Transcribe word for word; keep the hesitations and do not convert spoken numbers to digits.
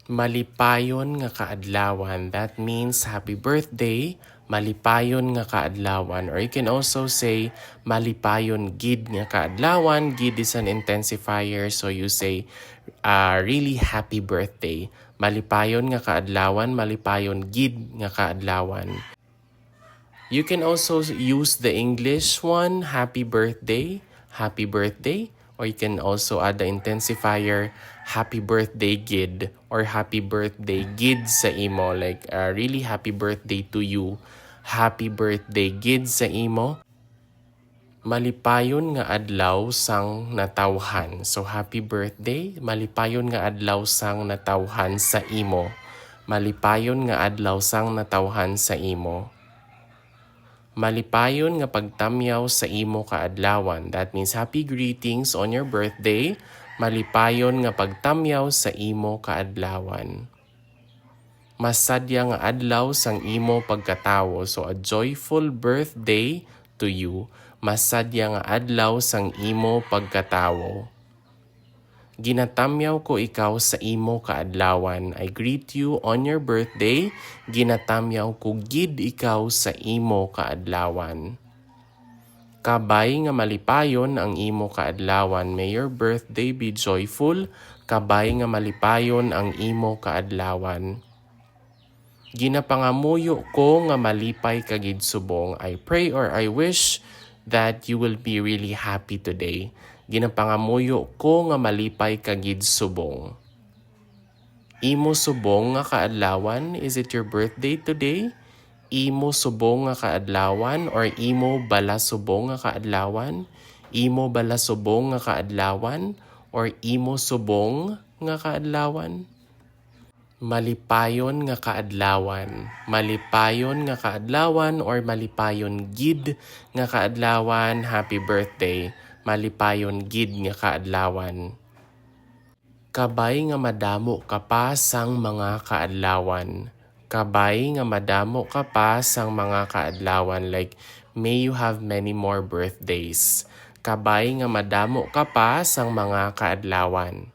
Malipayon nga kaadlawan. That means happy birthday, malipayon nga kaadlawan. Or you can also say malipayon gid nga kaadlawan. Gid is an intensifier, so you say uh, really happy birthday. Malipayon nga kaadlawan, malipayon gid nga kaadlawan. You can also use the English one, happy birthday, happy birthday, or you can also add the intensifier, happy birthday gid, or happy birthday gid sa imo, like uh, really happy birthday to you, happy birthday gid sa imo. Malipayon nga adlaw sang natawhan. So happy birthday, malipayon nga adlaw sang natawhan sa imo. Malipayon nga adlaw sang natawhan sa imo. Malipayon nga pagtamyaw sa imo kaadlawan. That means happy greetings on your birthday. Malipayon nga pagtamyaw sa imo kaadlawan. Masadya nga adlaw sang imo pagkatawo. So a joyful birthday to you. Masadya nga adlaw sang imo pagkatawo. Ginatamyaw ko ikaw sa imo kaadlawan. I greet you on your birthday. Ginatamyaw ko gid ikaw sa imo kaadlawan. Kabay nga malipayon ang imo kaadlawan. May your birthday be joyful. Kabay nga malipayon ang imo kaadlawan. Ginapangamuyo ko nga malipay ka gid subong. I pray or I wish that you will be really happy today. Ginapangamuyo ko nga malipay ka gid subong. Imo subong nga kaadlawan, is it your birthday today? Imo subong nga kaadlawan or imo bala subong nga kaadlawan? Imo bala subong nga kaadlawan or imo subong nga kaadlawan? Malipayon nga kaadlawan. Malipayon nga kaadlawan or malipayon gid nga kaadlawan. Happy birthday. Malipayon gid nga kaadlawan. Kabay nga madamo ka pa sang mga kaadlawan. Kabay nga madamo ka pa sang mga kaadlawan. Like, may you have many more birthdays. Kabay nga madamo ka pa sang mga kaadlawan.